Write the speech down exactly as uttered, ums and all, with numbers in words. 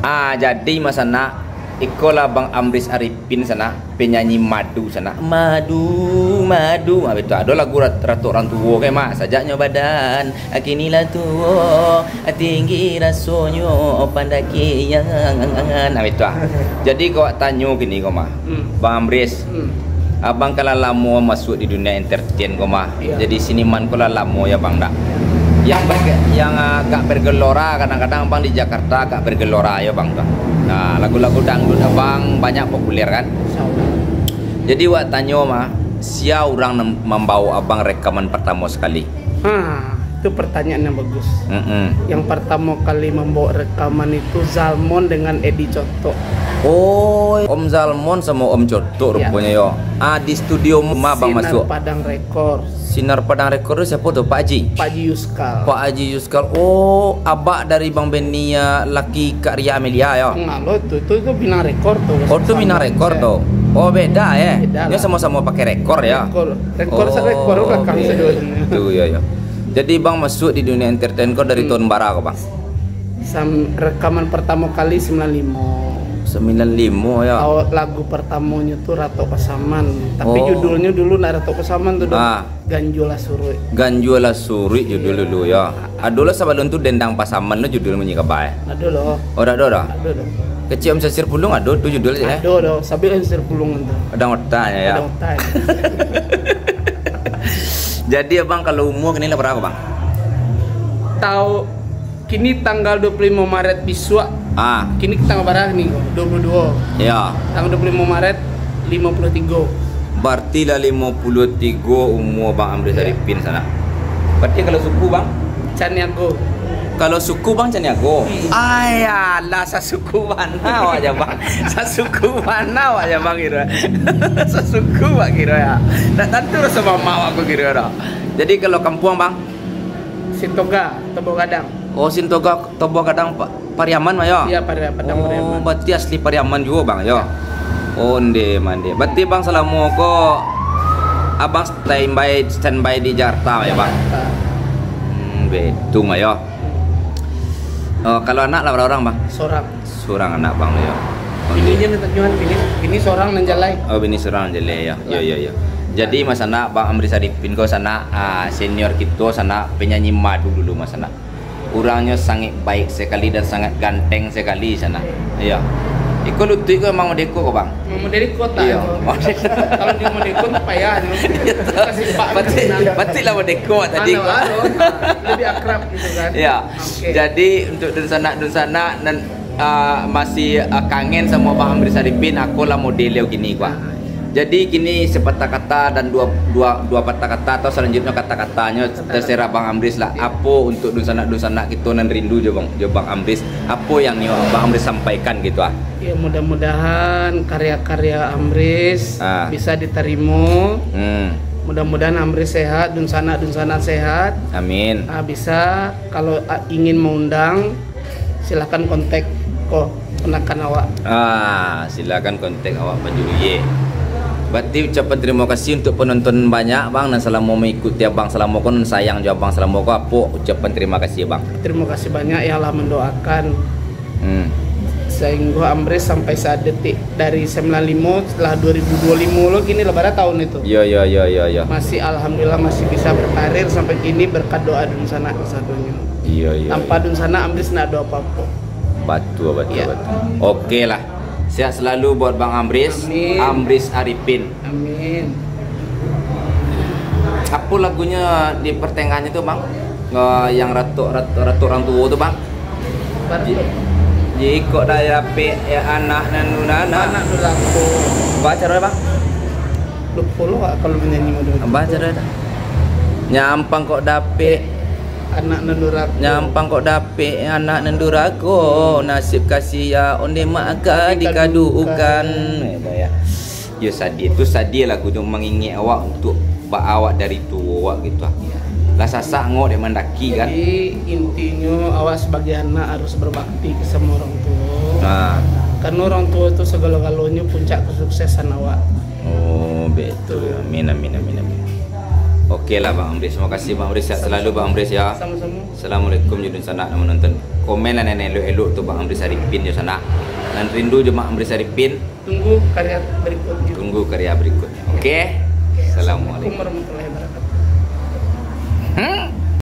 Ah, jadi, Mas Anak, ikolah Bang Amris Arifin, Sanak, penyanyi madu, Sanak. Madu, madu. Ah, betul. Ado lagu rat-, Ratok Urang Tuo kan, Mak? Sajaknyo badan, kini lah tuo, tinggi rasonyo, pandakian. Ah, betul, ah. Jadi, kau tanyo kini kau, Mak. Hmm. Bang Amris, Hmm. Abang kan lah lamo masuak di dunia entertain ko mah. Iya. Jadi siniman ko lah lamo ya, Bang, dak? Yang berge-, yang agak bergelora, kadang-kadang Abang di Jakarta agak bergelora ya, Bang, dah. Nah, lagu-lagu dangdut Abang banyak populer kan? Insya Allah. Jadi wak tanyo mah, sia urang nem-, mambawa Abang rekaman pertamo sekali? Ha, itu pertanyaan yang bagus. Mm-mm. Yang pertamo kali mambawa rekaman itu Zalmon dengan Edi Cotok. Oh, Om Zalmon samo Om Cotok Ya. ruponyo yo. Ah, di studio ma Bang Sinar masuak? Padang Record. Sinar Padang Record tu siapo tu? Pak Haji? Pak Haji Yuskal. Pak Haji Yuskal. Oh, abak dari Bang Benny ya, laki Kak Ria Amelia yo? Enggak lo, tu, tu, tu Minang Record tu. Oh, tu Minang Record tu. Oh, beda ya? Beda Ini lah. Samo-samo pakai rekor ya? Rekor. Rekor sa-, rekor Oh, belakang oke. Sadonyo. Itu, ya, ya. Jadi, Bang masuak di dunia entertain ko dari Hmm. tahun bara ko, Bang? Sam-, rekaman pertamo kali sembilan limo. Sembilan limo, ya. Awal lagu pertamonyo tu Ratok Pasaman. Tapi Oh. judulnyo dulu ndak Ratok Pasaman tu, doh. Ah. Ganjua lah Suruik. Ganjua lah Suruik judul Iya. dulu, ya. Ado lah sabalun tu Dendang Pasaman lo judul munyi kabai. Ado lo. Oh, dak ado dah? Ado doh. Kecik Om Sasir Pulung ado tu judul, ya? Ado doh, sampai Om Sasir Pulung tu. Ada otaknya, ya? Ada otak. Jadi, Abang, kalau umur kini lah berapa, Bang? Tau, kini tanggal dua puluh lima Maret bisuak. Ah. Kini tanggal bara ni, dua puluh dua. Ya. Tanggal dua puluh lima Maret, lima puluh tiga. Berarti lah limo puluah tigo umua Bang Amri Ya. Saripin sana. Berarti kalau suku, Bang? Caniago. Kalau suku, Bang, Caniago? Hmm. Ayalah, sasuku bana awak ja, Bang. Sasuku bana awak ja, Bang, kiro. Sasuku, Bang, kiro, ya. Ndak tantu rasa mama awak ko kiro dah. Jadi, kalau kampuang, Bang? Sintoga, Toboh Gadang. Oh, Sintoga, Toboh Gadang, Pa-, Pariaman, Bang, yo? Iya, Pari-, Padang Oh, Pariaman. Berarti asli Pariaman juo, Bang, yo? Onde, mande. Berarti, Bang, salamo ko Abang standby, standby di Jakarta, yo, Bang? Jakarta. Hmm, betung, yo. Oh, kalau anak lah bara urang, Bang? Sorang. Sorang anak, Bang, yo. Bininyo nan tanyoan, bini, bini sorang nan jalai. Oh, bini sorang nan jalai, yo. Yo, yo, yo. Jadi, Mas, anak Bang Amri Saripin ko, sanak, ah, senior kito, sanak, penyanyi madu dulu, Mas, anak. Urangnyo sangat baik sekali dan sangat ganteng sekali, sanak. Iyo. Iko lutuik ko emang modeko ko, Bang? Emang modeko tak Iyo. emang? Kalau dia modeko tu payah tu. Kasih pak Batik, senang. Batik lah modeko tadi Anak ko. baru, lebih akrab gitu kan. Iyo. Oke. Jadi, untuk dunsanak-dunsanak nan, ah, masih, ah, kangen samo Bang Amri Saripin, ako lah model kini ko. Ah, iyo. Jadi, kini sepatah kata dan dua, dua, dua patah kata atau selanjutnya kata-katanyo Kata-kata. terserah Bang Amris lah. Iyo. Apo untuk dunsanak-dunsanak kito nan rindu jo Bang, jo Bang Amris? Apo yang nio Bang Amris sampaikan gitu ah? Ya, mudah-mudahan karya-karya Amris Ah. bisa diterima. Hmm. Mudah-mudahan Amris sehat, dunsanak-dunsanak sehat. Amin. Ah, bisa, kalau, ah, ingin mengundang, silakan kontak ko, ponakan awak. Ah, silakan kontak awak Bang Juliet. Berarti ucapan terima kasih untuk penonton banyak, Bang, nan salamo mengikuti Abang salamo ko, nan sayang jo Abang salamo ko, apo ucapan terima kasih, Bang? Terima kasih banyak yang lah mendoakan. Hmm. Sehingga Amris sampai saat detik, dari sembilan limo, setelah dua ribu dua limo lo, kini lah bara tahun itu. Yo, yo, yo, yo, yo. Masih, alhamdulillah, masih bisa berkarir sampai kini berkat doa dunsanak sadonyo. Iyo, iyo, Tanpa iyo. dunsanak, Amris ndak ado apo-apo. Batua, batua, Iya. batua. Oke lah. Sehat selalu buat Bang Amris. Amin. Amris Arifin. Amin. Apo lagunyo di pertengahan itu, Bang? Eh, yang Ratok, Ratok, Ratok Urang Tuo tu, Bang? Baru Ji-, tu. Jikok dah dapek, ya, anak nan nunana. Anak nunana. Baca dulu, Bang. Lupo lo, Wak, kalau menyanyi model itu. Baca dulu dah. Nyampang kok dapek. Anak nan durako. Nyampang kok dapek anak nan durako, nasib kasih ya onde mak ka Dikadukan. dikadukan. Eh, bah, ya. Yo, sadih. Tu sadih lagu tu, mangingek awak untuk ba-, awak dari tuo awak gitu ah. Lah sasak ngok dek mandaki kan. Jadi, intinyo awak sebagai anak harus berbakti ke sama orang tua. Nah. Karena orang tua tu segalo-galonyo puncak kesuksesan awak. Oh, betul. Amin, amin, amin, amin. Oke lah, Bang Amris. Terima kasih, Bang Amris. Sehat selalu, Bang Amris, ya. Sama-sama. Assalamualaikum, jo dunsanak nan menonton. Komen lah nan elok-elok tu Mak Amri Saripin jo sanak. Nan rindu jo Mak Amri Saripin, Tunggu karya berikutnya. Tunggu karya berikutnya. Oke. Oke, Assalamualaikum. Warahmatullahi